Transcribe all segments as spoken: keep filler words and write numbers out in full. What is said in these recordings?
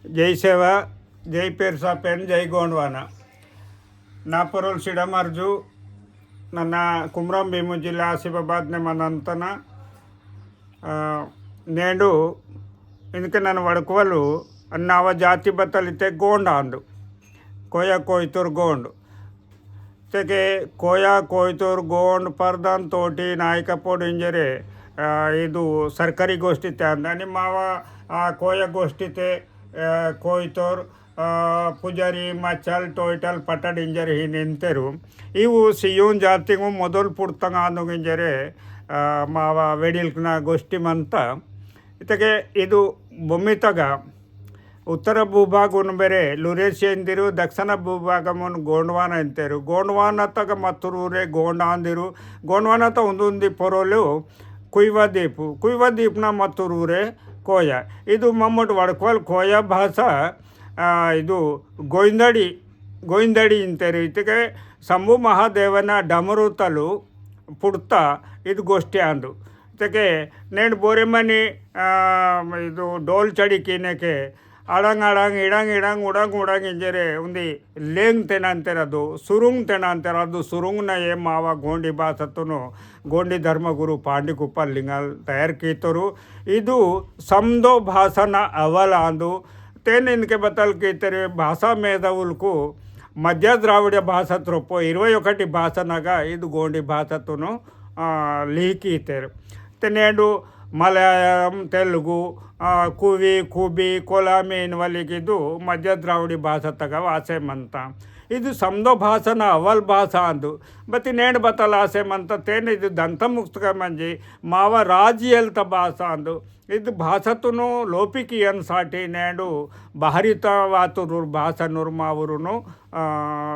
जय सेवा, जय पेरसा पेन, जय गोंडवाना। ना पोरोल सिडाम अर्जु, नन्ना कुमराम भीमु जिल्ला आसिफाबाद ने मनंतना। आ, नेंडु इनके नन वड़कवलु, अन्नाव जाति बतलिते गोंड आंदु। कोया कोयतुर गोंड। तेके कोया कोयतुर गोंड परदान तोटी नायकपोड इंजरे, आ, इदु सरकारी गोष्टी ते आंदु। अनि मावा, आ, कोया गोष्टी ते, आ, कोयतुर, आ, पुजारी, मचल, टोयटल, पटड इंजरे ही निंतेरु। इवु सियोन जातिंगु मोदल पुड़तंग आंदुंग इंजरे, आ, मावा वेडिल्कना गोष्टी मंता। इतके इदु भूमितगा उत्तर भूभागुन बेरे लुरेशिया इंदिरु, दक्षिण भूभागमुन गोंडवाना इंतेरु। गोंडवाना तग मत्तुरूरे गोंडांदिरु। गोंडवाना त उंदुंदी पोरोलु कुइवा दीपु। कुइवा दीपना मत्तुरूरे कोया। इदु मम्मट वड़कवल कोया भाषा, आ, इदु गोइंदड़ी, गोइंदड़ी इंतेरु। इतके शंभु महादेवना डमरुतलु पुड़ता इदु गोष्ठी आंदु। तेके नेंड बोरेमनी, आ, इदु डोल चड़ी कीनेके अड़ंग अड़ंग, इड़ंग इड़ंग, उड़ंग उड़ंग इंजरे उंदी लेंग तेनांतेर अदु, सुरुंग तेनांतेर अदु, सुरुंग न ये मावा गोंडी भाषातुनु, गोंडी धर्मगुरु पांडी कुप्पल लिंगाल तयार कीतोरु। इदु समदो भाषा न अवल आंदु। तेन इनके बतल कीतेरे भाषा मेधावुलकु मध्य द्राविड़ भाषा त्रोपो इरवै ओकटी भाषा नगा इदु गोंडी भाषातुनु, आ, लिहि कीतेर। ते नेंडु मलयालम, तेलुगु, आ, कुवि, कुबि, कोलामी इनवलिगिदु मध्य द्राविड़ी भाषा तगा वासे मंता। इदु समदो भाषा ना अवल भाषा आंदु। बति नेंड बतल आसे मंता तेन इदु दंतमुक्त का मंजी मावा राजियलता भाषा आंदु। इदु भाषातुनु लोपिकियन साटी नेंडु बाहरिता वातुरुर भाषा नुर मावुरुनु, आ,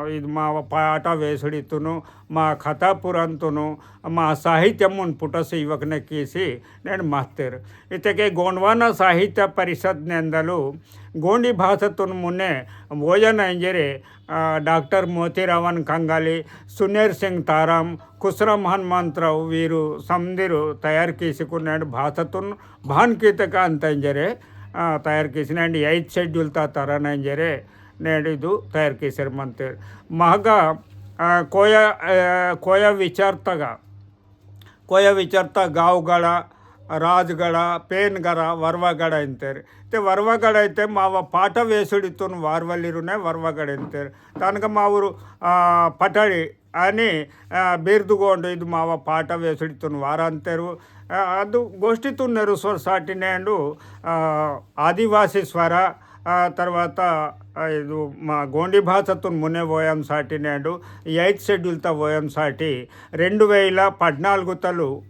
इदु मावा पाटा वेसुड़ितुनु मा कथा पुराणतुनु, मा साहित्यमुन पुटस इवकने कीसी नेंड महतेर। इतके गोंडवाना साहित्य परिषद नेंदलु गोंडी भाषातुन मुने वोयन इंजरे, आ, डॉक्टर मोतीरावन कंगाली, सुनेर सिंह ताराम, कुसरम हनुमंतराव वीरु समदिरु तयार कीसीकु नेंड भाषातुन भान कीतक अंत इंजरे, आ, तयार कीसी नेंड eighth schedule ता तरन इंजरे, नेंड इदु तयार कीसर मंतेर। महगा, आ, कोया, आ, कोया विचारतगा, कोया विचारता गावगड़ा, राजगड़ा, पेनगड़ा, वरवागड़ा इंतेर। ते वरवागड़ा इते मावा पाटा वेसुड़ितुन वारवलिरुने वरवागड़ा इंतेर। तानक मावुरु, आ, पटाड़ी अनि, आ, बिर्दुगोंडु इदु मावा पाटा वेसुड़ितुन वारंतेरु। आ, अदु गोष्ठितुन नेरुस्वर साटी नेंडु, आ, आदिवासी स्वर, आ, तरवाता, आ, इदु मा गोंडी भाषातुन मुने वोयम साटी नेंडु eighth schedule ता वोयम साटी रेंडु वेला पद्नालुगु तलु,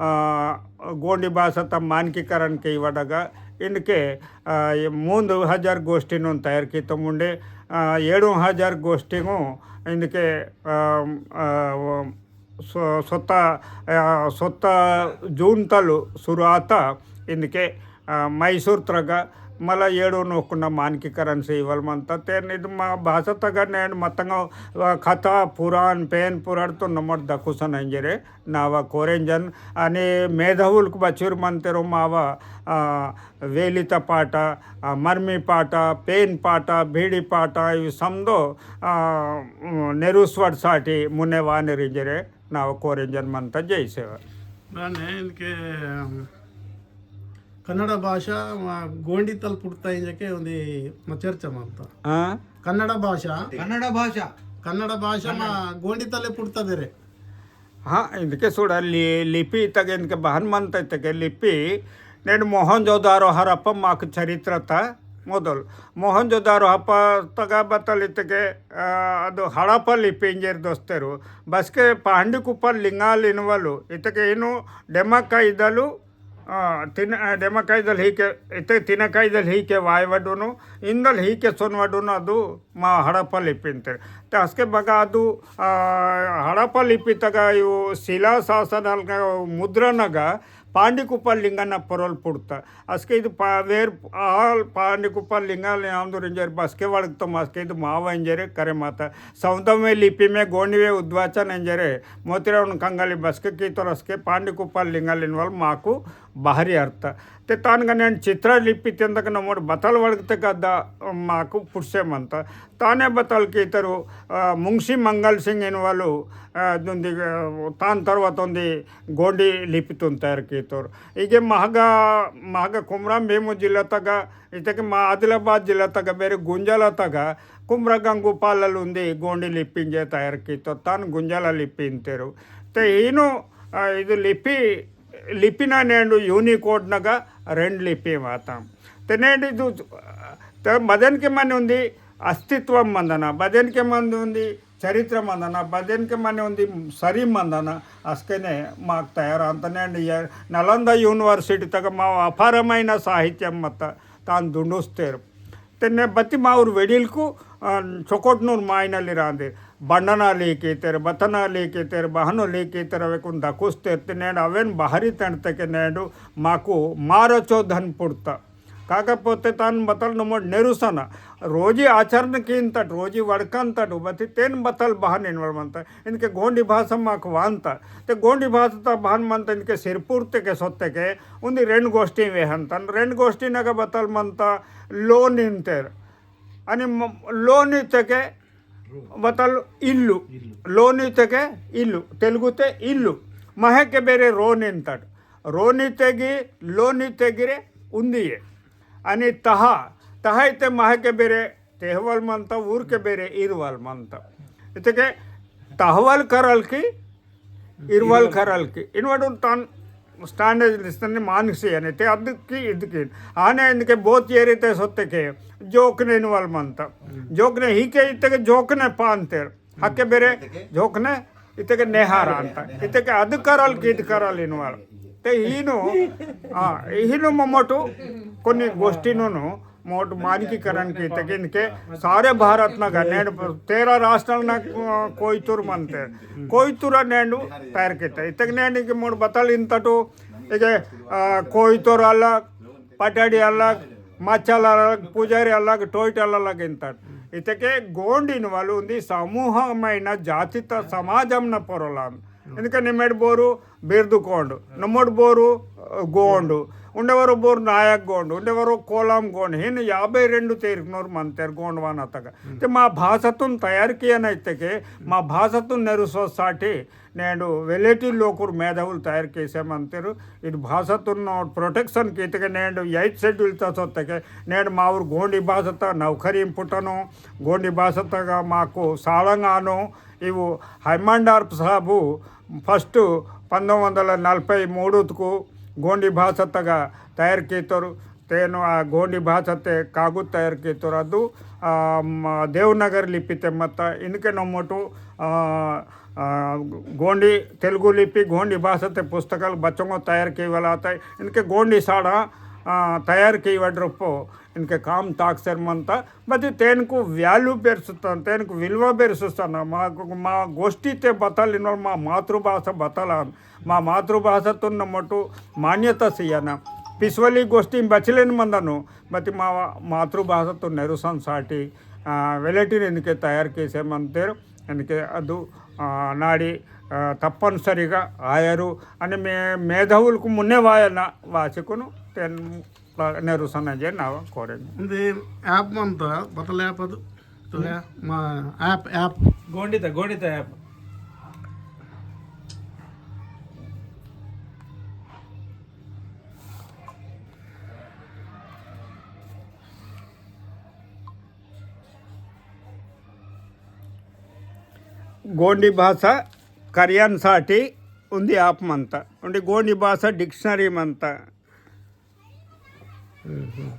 आ, गोंडी भाषा ता मानकीकरण के इवडगा इनके, आ, ये मूंद हजार गोष्ठिनुन तयार कीतमुंडे, आ, एडु हजार गोष्ठिंगु इनके, आ, आ, वो, सो-, सोता, आ, सोता जून तलु शुरुआत इनके, आ, मैसूर त्रगा मला एडो नोकुना मानकीकरण से इवल मंता। तेन इद मा भाषा तगा नेंड मतंग, आ, कथा पुराण, पेन पुराण तो नमट दकुसन इंजरे नावा कोरेंजन। अनि मेधावुलक बचुर मंतेरो मावा, आ, वेलिता पाटा, आ, मर्मी पाटा, पेन पाटा, भीड़ी पाटा, इव समदो, आ, नेरुस्वर साटी मुने वानिर इंजरे नाव कोरेंजन मंता। जय सेवा। बाने इनके, अम, कन्नड़ भाषा, मा, गोंडी तल पुट्ता इंजके उंदी मा चर्चा मंता। हाँ? कन्नड़ भाषा। कन्नड़ भाषा। कन्नड़ भाषा मा गोंडी तले पुट्ता देरे। हाँ, इनके सुड़ा लि-, लिपि तक इनके बहन मंता इतके लिपि, नेंड मोहनजोदारो हड़प्पा माक चरित्र ता मोदल। मोहनजोदारो हड़प्पा तगा बतल इतके, आ, अदो हड़प्पा लिपि इंजेर दोस्तेरु। बसके पांडी कुप्पा लिंगाल इनवलु, इतके इनु डेमा कैदलु, आ, तिन, आ, डेमा कैदल ही के, इते तिन कैदल ही के वायवडुनु, इंदल ही के सोनवडुनु अदु मा हड़प्पा लिपि इंतेर। ते असके बगा अदु, आ, हड़प्पा लिपि तगा यु शिला शासनलगा मुद्रणगा पांडी कुप्पा लिंगना पोरोल पुट्ता। असके इद पा-, वेर आल पांडी कुप्पा लिंगाल आंदुर इंजेर बसके वड़कतम असके इद मावा इंजेर करे माता। सौंदमे लिपि में गोंडवे उद्वाचन इंजेर मोतीरावन कंगाली बसके कीतोर असके पांडी कुप्पा लिंगाल इनवल माकु बाहरी अर्थ। ते तान गनेन चित्र लिपि तेंदक नमोड बतल वड़कते कदा माकु पुरसे मंता। ताने बतल कीतरु, अ, मुंशी मंगल सिंह इनवालु, अ, दुंदी, अ, तान तरवत उंदी गोंडी लिपि तुन तैयार कीतोर। इगे महगा, महगा कुमराम भीमु जिला तगा, इतके मा आदिलाबाद जिला तगा, बेरे गुंजाला तगा, कुमरा गंगू पालल उंदी गोंडी लिपि इंजे तैयार कीतोर। तान गुंजाला लिपि इंतेरु। ते हीनु, अ, इदु लिपि लिपिना नेंडु Unicode नगा रेंड लिपि वाता। ते नेंडु इदु, ते बदेन के मने उंदी अस्तित्व मंदना, बदेन के मने उंदी चरित्र मंदना, बदेन के मने उंदी सरी मंदना, अस्केने माक तैयार अंत नेंडु ये नालंदा university तगा मा अपारमैना साहित्यम मत्ता तान दुंडुस्तेर। तेन्ने बत्ती माउर वेडिलकु, अ, चोकोटनूर मायनली रांदे। बंडना लेकेतेर, बतना लेकेतेर, बहनो लेकेतेर, अवेकुन दकुस्तेर। ते नेंड अवेन बाहरी तंडतके नेंडु माकु मारचो धन पुड़ता। काकपोते तान बतल नमोड नेरुसना। रोजी आचरण कींतट, रोजी वड़कंतट, बत्ती तेन बतल बहन इनवल मंता। इनके गोंडी भाषा माक वांता। ते गोंडी भाषा ता बहन मंता इनके सिरपुर ते के सोत्ते के उन्दी रेंड गोष्ठी वेहंतन। रेंड गोष्ठी नगा बतल मंता लोन इंतेर। अनि म-, लोन इत्तेके बतल इल्लु। लोन इत्तेके इल्लु। तेलुगुते इल्लु। महेके बेरे रोन इंतट। रोन इत्तेगी, लोन इत्तेगिरे उन्दिये। अनि तहा, तहा इत्ते महेके बेरे तेहवल मंता, ऊरके बेरे इरवल मंता। इत्तेके तहवल करल की इरवल खरल की इनवडुन तान standard लिस्टन मानसी अने ते अद्दकी इद्दकी। आने इनके बोत येरे ते सोत्ते के जोकने इनवल मंता। जोकने ही के इत्ते के जोकने पांतेर। हके बेरे जोकने इत्ते के नेहार अंता। इत्ते के अद करल की इद करल इनवल। ते हीनु, आ, हीनु ममोटु कोनी गोष्ठी नुनु मोट मानकीकरण की तकिन के सारे भारत नगा नेड तेरह राष्ट्रल ना, अ, कोइतुर मनते। कोइतुर नेंडु तैयार किते। इतक नेंड के मोट बतल इंतटु, इके, अ, कोइतुर अलग, पटाडी अलग, मच्छल अलग, पुजारी अलग, टोइटल अलग इंतट। इतके गोंडिन वालु उंदी समूहमैन जातित समाजम न पोरोलाम। इनके निमेड बोरु बिर्दु कोंडु, नमोड बोरु, अ, गोंडु, उंडेवरो बोरु नायक गोंडु, उंडेवरो कोलाम गोंडु, हिन याबै रेंडु तेरिकनोर मंतेर गोंडवाना तगा। ते मा भाषातुन तयार कियाना इत्तेके, मा भाषातुन नेरुसो साटी, नेंडु वेलेटी लोकुर मेधावुल तयार केसे मंतेरु, इद भाषातुन protection कीतके नेंडु eighth schedule तसोत्तके, नेंडु माउर गोंडी भाषात नौकरी पुटनो, गोंडी भाषातगा माकु साळंगानो, इवु हैमंडार्फ साहबु first पंदोम्मिदि वंदल नलभै मूडुतकु गोंडी भाषातगा तयार कीतोरु। तेनु आ गोंडी भाषाते कागुत तयार कीतोरु अदु, आ, म, देवनागरी लिपिते मत्ता इनके नमोटु, आ, आ, गोंडी तेलुगु लिपि गोंडी भाषाते पुस्तकालु बच्चोंगो तयार कीवलाता इनके गोंडी साड़ा, आ, तयार कीवड रुप्पो इनके काम ताकसेर मंता। बती तेनकु value बेरसुतन, तेनकु विलुवा बेरसुतन, मा, मा गोष्ठीते बतल इनोल मा मातृभाषा बतलान, मा मातृभाषातुन मोटु मान्यता सियना। पिसवली गोष्ठी बचलेन मंदनु, बती मा मातृभाषातुन नेरुसन साटी, आ, वेलेटिन इनके तयार केसे मंतेर, इनके अदु, आ, नाडी, आ, तप्पनिसरिगा आयरु, अनि मे-, मेधावुलकु मुन्ने वायना वाचिकुनु, तेन नेरुसना जे नावा कोरेन। इंदे app मंता, बतल app अदु। तो या, मा app, app। गोंडिता, गोंडिता app। गोंडी भाषा करियन साटी उंदी app मंता। उंदी गोंडी भाषा dictionary मंता। हम्म।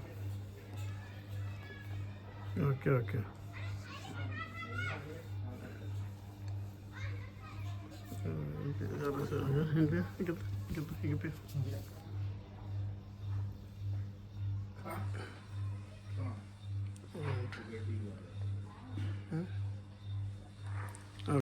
OK, OK।